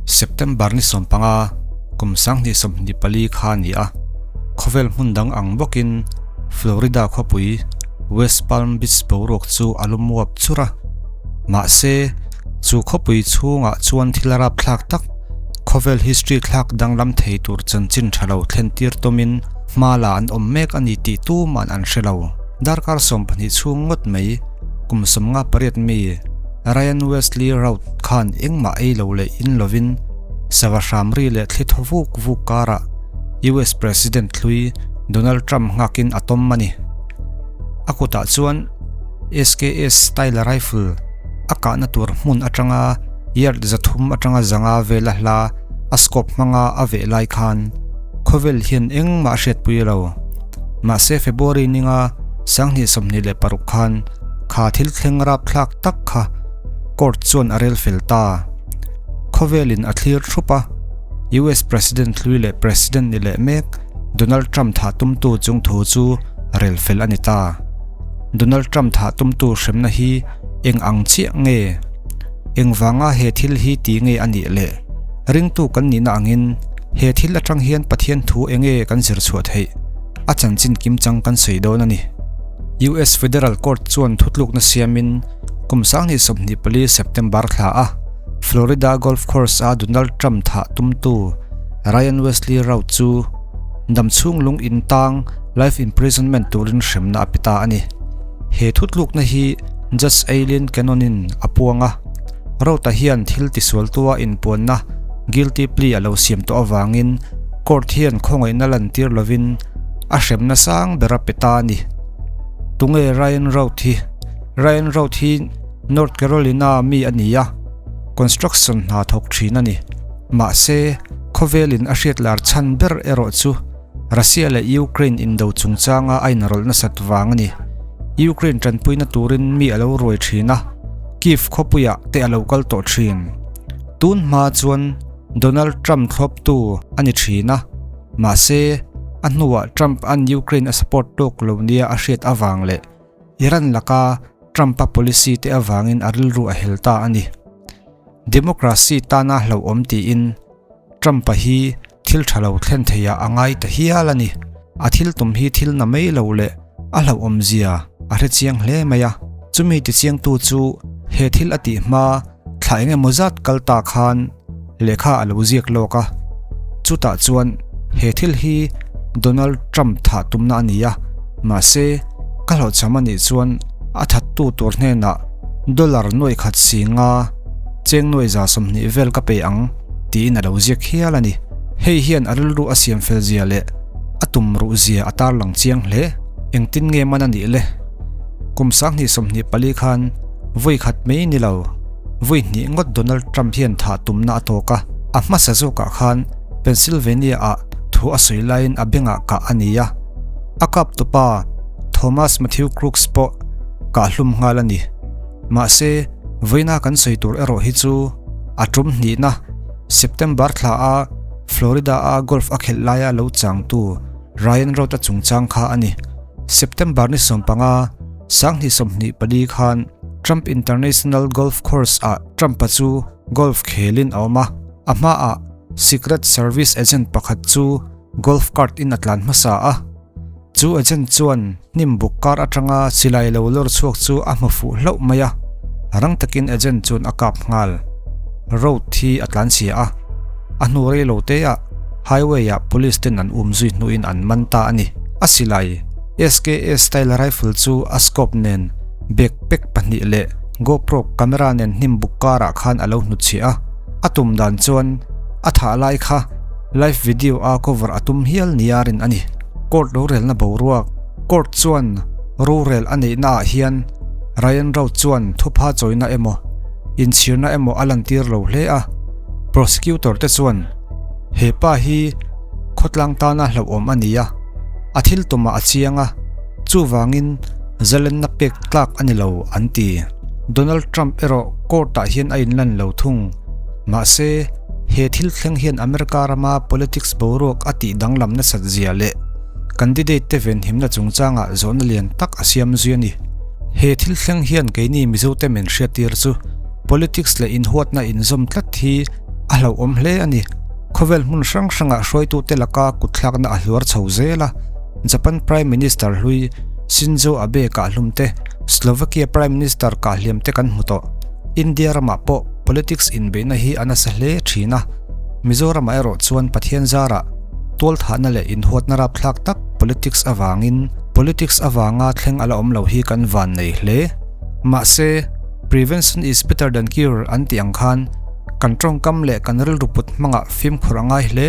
September ni 15, kum 2024 kha a ni a, khawvel hmun dang ang bawkin Florida khawpui West Palm Beach boruak chu a lum uap chur a. Mahse, chu khawpui chhungah chuan thil rapthlak tak, khawvel history thlak danglam thei tur chanchin tha lo thlen tir tawmin hma la an awm mek a ni tih tuman an hre lo. Darkar 12 chhung ngawt mai, kum 58 mi Ryan Wesley Routh khan engmah ei lo leh in lovin sava hram ri leh thli thaw vuk vuk karah US President hlui Donald Trump nghakin a tawm a ni. A kutah chuan SKS style rifle a kahna tur hmun atanga yard 300 atanga 500 vela hla a scope hmanga a veh lai khan khawvel hian engmah a hriatpui lo. Mahse February ninga 2026 khan kha thil thleng rapthlak tak kha court chuan a rel fel ta. Khawvelin a thlir thup a, US President hlui leh President ni leh mek Donald Trump thah tumtu chung thu chu rel fel a ni ta. Donald Trump thah tumtu hremna hi eng ang chiah nge? Engvanga he thil hi ti nge a nih le? Ringtu kan nihna angin he thil atang hian Pathian thu enge kan zir chhuah theih? A chanchin kimchang kan sawi dawn a ni. US Federal Court chuan thutlukna siamin kum 2024 September thla a Florida Golf Course a Donald Trump thah tumtu Ryan Wesley Routh chu damchhung lung in tang life imprisonment turin hremna a pe ta a ni. He thutlukna hi Judge Aileen Cannon-in a puang a, Routh-a hian thil tisualtua inpuanna guilty plea a lo siam tawh avangin court hian khawngaihna lantir lovin a hremna sang ber a pe ta a ni. Tunge Ryan Routh hi? Ryan Routh hi North Carolina mi a ni a, construction hna thawk thin a ni. Mahse, khawvelin a hriat lar chhan ber erawh chu Russia leh Ukraine indo chungchanga a inrawlh nasat vang a ni. Ukraine tanpuina turin mi a lo ruai thin a, Kyiv khawpuiah te a lo kal tawh thin. Tun hma chuan Donald Trump thlawptu a ni thin a, mahse, a hnuah Trump-a'n Ukraine a support tawk lo nia a hriat avang leh Iran laka Trump-a policy te avangin a rilru a hel ta a ni. Democracy tana hlauhawm tiin Trump-a hi thil tha lo thlen theiah a ngai ta hial a ni. A thil tum hi thil na mai lo leh a hlauhawm zia a hre chiang hle mai a. Chumi tichiangtu chu he thil a tih hma thla eng emaw zat kal ta khan lehkha a lo ziak lawk a. Chutah chuan he thil hi Donald Trump thah tumna a ni a, mahse ka hlawhchham a nih chuan a thattu tur hnenah dollar nuaih khat si nga cheng nuaih 120 vel ka pe ang tiin a lo ziak hial a ni. Hei hian a rilru a siam fel zia leh a tum ruh zia a tarlang chiang hle. Engtin nge man a nih le? Kum 2024 khan vawi khat mai ni lo, vawi hnih ngawt Donald Trump hian thah tumna a tawk a. A hmasa zawkah khan Pennsylvania ah thu a sawi laiin a bengah kah a ni a. A kap tupa Thomas Matthew Crooks pawh kah hlum nghal a ni. Mahse, vawiina kan sawi tur erawh hi chu a tum hnihna September thla a Florida a golf a khelh laia lo changtu Ryan Routh-a chungchang kha a ni. September ni 15, 2024 khan Trump International Golf Course ah Trump-a chu golf khelin a awm a, a hmaah Secret Service agent pakhat chu golf cart in a tlan hmasa a. Chu agent chuan hnim buk kar atanga silai lo lawr chhuak chu a hmu fuh hlauh mai a, rang takin agent chuan a kap nghal. Road hi a tlan chhia a, a hnu rei lo te ah highway ah police ten an um zui hnuin an man ta a ni. A silai SKS style rifle chu a scope nen backpack pahnih leh GoPro camera nen hnim buk karah khan a lo hnutchhiah a, a tum dan chuan a thah lai kha Live video a cover a tum hial nia rin a ni. Court rorelna boruak, Court chuan rorel a neihna ah hian Ryan Routh chuan thupha chawina emaw, inchhirna emaw a lantir lo hle a. Prosecutor te chuan he pa hi khawtlang tana hlauhawm a ni a, a thil tumah a chiang a, chuvangin zalenna pek tlak a ni lo an ti. Donald Trump erawh court ah hian a inlan lo thung. Mahse, he thil thleng hian America rama politics boruak a tih danglam nasat zia leh candidate te venhimna chungchangah zawhna lian tak a siam zui a ni. He thil thleng hian keini Mizote min hriattir chu politics leh inhuatna inzawm tlat hi a hlauhawm hle a ni. Khawvel hmun hrang hrangah hruaitute laka kutthlakna a hluar chho zel a. Japan Prime Minister hlui Shinzo Abe kahhlum te, Slovakia Prime Minister kahhliam te kan hmu tawh. India ramah pawh politics inbeihna hi a nasa hle thin a. Mizoramah erawh chuan Pathian zarah tualthahna leh inhuatna rapthlak tak politics avangin politics avanga thleng a la awm lo hi kan van nei hle. Mahse, prevention is better than cure an tih ang khan kan tawngkam leh kan rilru put hmangah fimkhur a ngai hle.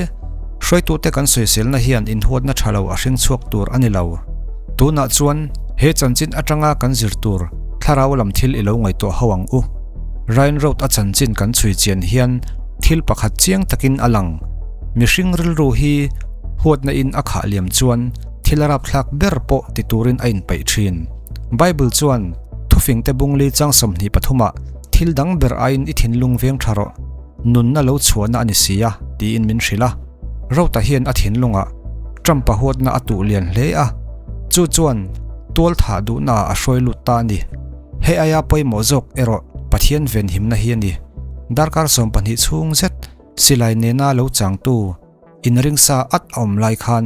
Hruaitute kan sawiselna hian inhuatna tha lo a hring chhuak tur a ni lo. Tunah chuan he chanchin atanga kan zir tur thlarau lam thil i lo ngaihtuah ho ang u. Ryan Road a chanchin kan chhui chian hian thil pakhat chiang takin a lang. Mihring rilru hi huatna in a khah liam chuan thil a rapthlak ber pawh ti turin a inpeih thin. Bible chuan thufingte bungli chang 23 ah thil dang ber aiin i thinlung veng tha rawh, nunna lo chhuahna a ni si a, tiin min hrilh a. Rota hian a thinlungah Trump-a huatna a tuh lian hle a, chu chuan tual thah duhnaah a hruai lut ta a ni. Hei aia pawimawh zawk erawh Pathian venhimna hi a ni. Darkar 12 chhung zet silai nena lo changtu inringsa at a awm lai khan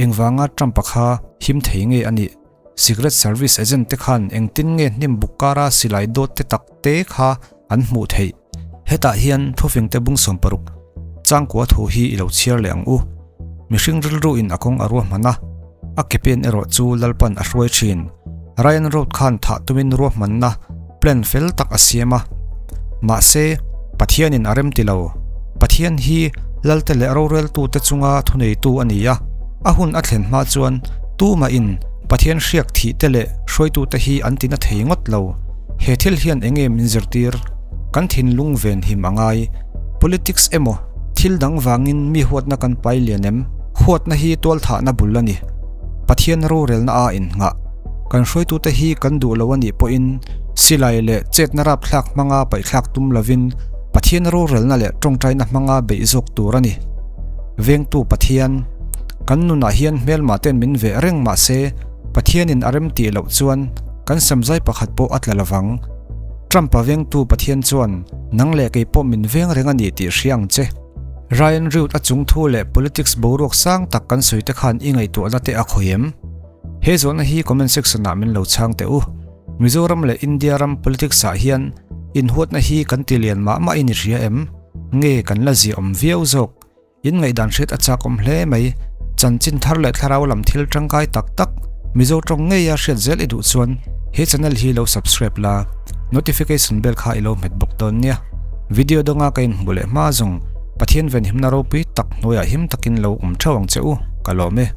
engvanga Trump-a kha him thei nge a nih? Secret Service agent te khan engtin nge hnim buk kara silai dawt te tak te kha an hmuh theih? Hetah hian thufingte bung 60 changkua thu hi i lo chhiar leh ang u. Mihring rilru in a kawng a ruahman a, a ke pen erawh chu Lalpan a hruai thin. Ryan Road khan thah tumin ruahmanna plan fel tak a siam a. Mahse, Pathianin a rem ti lo. Pathian hi Lalte leh roreltute chunga thuneitu a ni a, a hun a thlen hma chuan tumahin Pathian hriak thihte leh hruaitute hi an tina thei ngawt lo. He thil hian eng nge min zirtir? Kan thinlung ven him a ngai. Politics emaw thil dang vangin mi huatna kan pai lian em? Huatna hi tualthahna bul a ni. Pathian rorelna a innghah. Kan hruaitute hi kan duh lo a nih pawhin silai leh chetna rapthlak hmanga paihthlak tum lovin Pathian rorelna leh tawngtaina hmanga beih zawk tur a ni. Vengtu Pathian, Kan nunah hian hmelmah ten min veh reng mah se Pathianin a rem tih loh chuan kan samzai pakhat pawh a tla lovang. Trump-a vengtu Pathian chuan nang leh kei pawh min veng reng a ni tih hria ang che. Ryan Reut a chung thu leh politics boruak sang tak kan sawi te khan i ngaihtuahna te a khawi em? He zawhna hi comment section ah min lo chhang teh u. Mizoram leh India ram politics ah hian inhuatna hi kan ti lian mah mah in i hria em? Nge kan la ziaawm viau zawk? In ngaihdan hriat a chak awm hle mai. Chanchin thar leh thlarau lam thil tangkai tak tak Mizo tawng ngeia hriat zel i duh chuan he channel hi lo subscribe la, notification bell kha i lo hmet bawk dawn nia. Video danga ka inhmuh leh hma zawng Pathian venhimna ropui tak hnuaiah him takin lo awm theuh ang che u, ka lawm e.